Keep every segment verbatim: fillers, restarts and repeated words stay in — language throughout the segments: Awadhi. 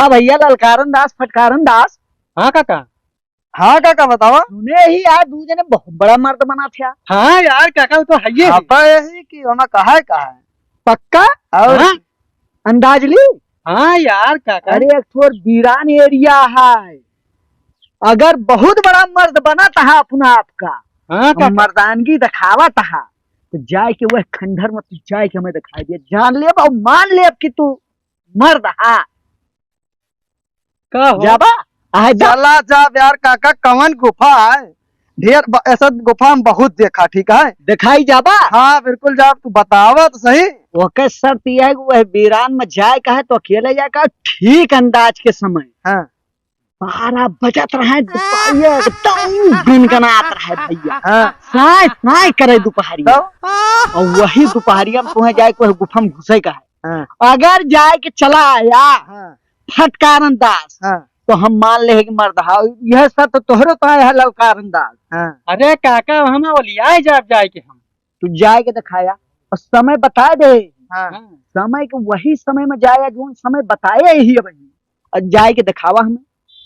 भइया ललकारन दास, फटकारन दास। हाँ काका। हाँ काका, बतावा। सुने ही यार, दू जने बहुत बड़ा मर्द बना था। हाँ यार काका, वो तो है ही। अब यही कि ओमा कहा है, कहा है। पक्का? और हाँ। अंदाज ली? हाँ यार काका। अरे, एक ठो वीरान area है, अगर बहुत बड़ा मर्द बनत हा अपना आप का, हाँ, और का, का? मर्दानगी दिखावत हा, तो जाए के वह खंडहर में तू जाए के हमें दिखाई दे, जान लेब और मान लेब कि तू मर्द हा। का हो? जाबा? आहे जा। चला जाब यार काका, कवन गुफा है? ढेर ब-, ऐसा गुफा हम बहुत देखा, ठीक है? दिखाई जाबा? हाँ, बिल्कुल जाब, तू बतावा तो सही। ओके शर्त यह है कि वह वीरान में जाए का है तो अकेले जाए का, ठीक अंदाज के समय। हाँ। बारह बजत रहे, दुपहरिया एकदम गनगनात रहे भइया। हाँ। साय, साय करे दुपहरिया। तब? और वही दुपहरिया में तुम्हें जाए के वह गुफा में घुसे का है। हाँ। अगर जाए के चला आया, हाँ। फटकारन दास, हाँ। तो हम मान ले कि मर्द हा। यह शर्त तोहरो तो है ललकारन दास। हाँ। अरे काका, हम ओलियाए जाब जाए के हम। तू जाए के दिखाया और समय बता दे। हाँ। समय के वही समय में जाया, जोन समय बताए ही है भाई। और जाए के दिखावा हमें।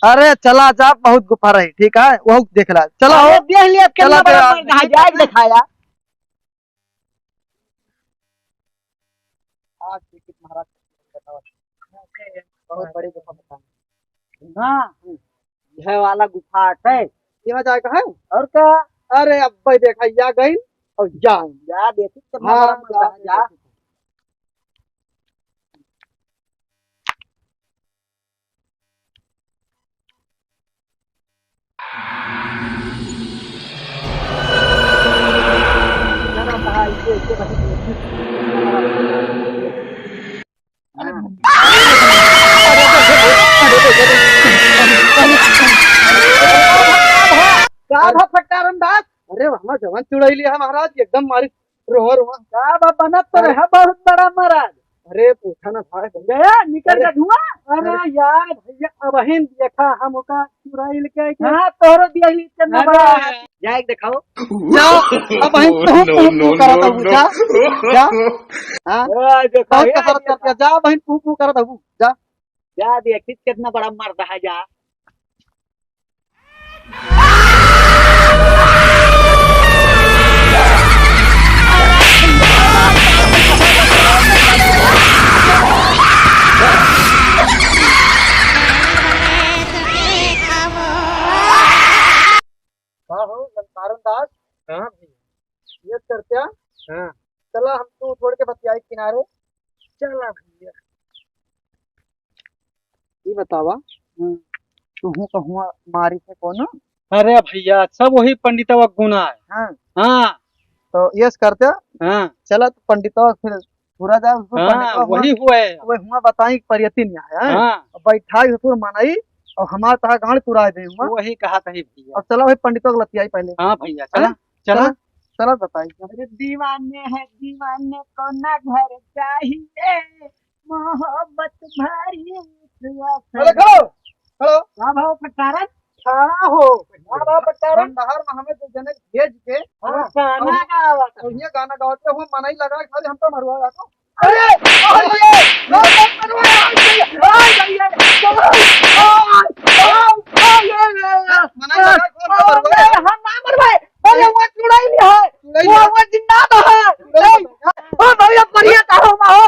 अरे चला जा, बहुत गुफा रही, ठीक है, वो देख ला। चलो, अरे हो। देख लिया, कितना चला बड़ा जा। मर्द है, जाए के दिखाया। आज श्री कृष्ण महाराज बताओ। बहुत बड़ी गुफा बताओ। हाँ, यह वाला गुफा है। ये में जाए का है? और का? अरे अब भाई देखा, या गई और या। या देखी कितना हाँ, बड़ा गुफा है, या। या। का भा फटकारन दास? अरे, हमार जवान चुड़ैली है महाराज, एकदम मारी रोआ, रोआ। का बा, बनत तो अरे। रहे बहुत बड़ा महाराज। अरे, पूछा ना भाई। गया, निकल अरे। गया धुआं। अरे अरे। यार, भैया, अबहिन देखा हम ओका चुड़ैल के, के हाँ, तोहरो दियली इतना अरे, बड़ा। जाए के दिखाओ। जा, अबहिन तू no, पू, पू no, करत no, हबू, no। जा। जा। हाँ? ए, देखा, बहुत ए, कसरत देखा। करके, जा, अबहिन पू, पू करत हबू, जा। जा, देखी कितना बड़ा मर्द है, जा। का हो, ललकारन दास? हाँ भैया। ये करत्या? हाँ। चला, हम तू छोड़ के बतियाई किनारे। चला भैया। ई बतावा, हम्म। तुहू कहूँ मारी थे कोनो? अरे भैया, सब वही पंडितवा गुना है। हाँ। हाँ। तो यस करत्या? हाँ। चला, तो पंडितवा फिर पूरा जाए, उसको हाँ, पंडितवा हुआ, वही हुआ है। वही हुआ बताई, परियती नहीं आया है। हाँ। अब बैठाई ससुर मनई, और हमार तहा गांड तुराए दे हुआ। वही कहा था ही भैया। अब चला भाई, पंडितवा के लतियाई पहले। हाँ भैया, चला, हाँ? चला। चला, चला बताई। अरे दीवाने हैं, दीवाने को ना घर चाहिए, मोहब्बत भरी प्यास। अरे खड़ो, खड़ो। का भाव फटकारन? खड़ा हो। का भाव फटकारन? खंडहर में हमें दो जने भेज के, हाँ, हाँ, गाना और गावत। और ये गाना गावत है, वो मनई लगा के खाली हमको मरवा रहा था। अरे, अरे, अरे, मरवा रहा है, आ जाइए, आ जाइए, आ, आ, आ, आ, आ, मनाई लगा के हमको मरवा रहा है। हम ना मरवाए, अरे, वो चुड़ैल है, चुड़ैल वो, है। वो जिंदा तो है। चुड़ैल है। ओ भैया, परिया का हो, हो,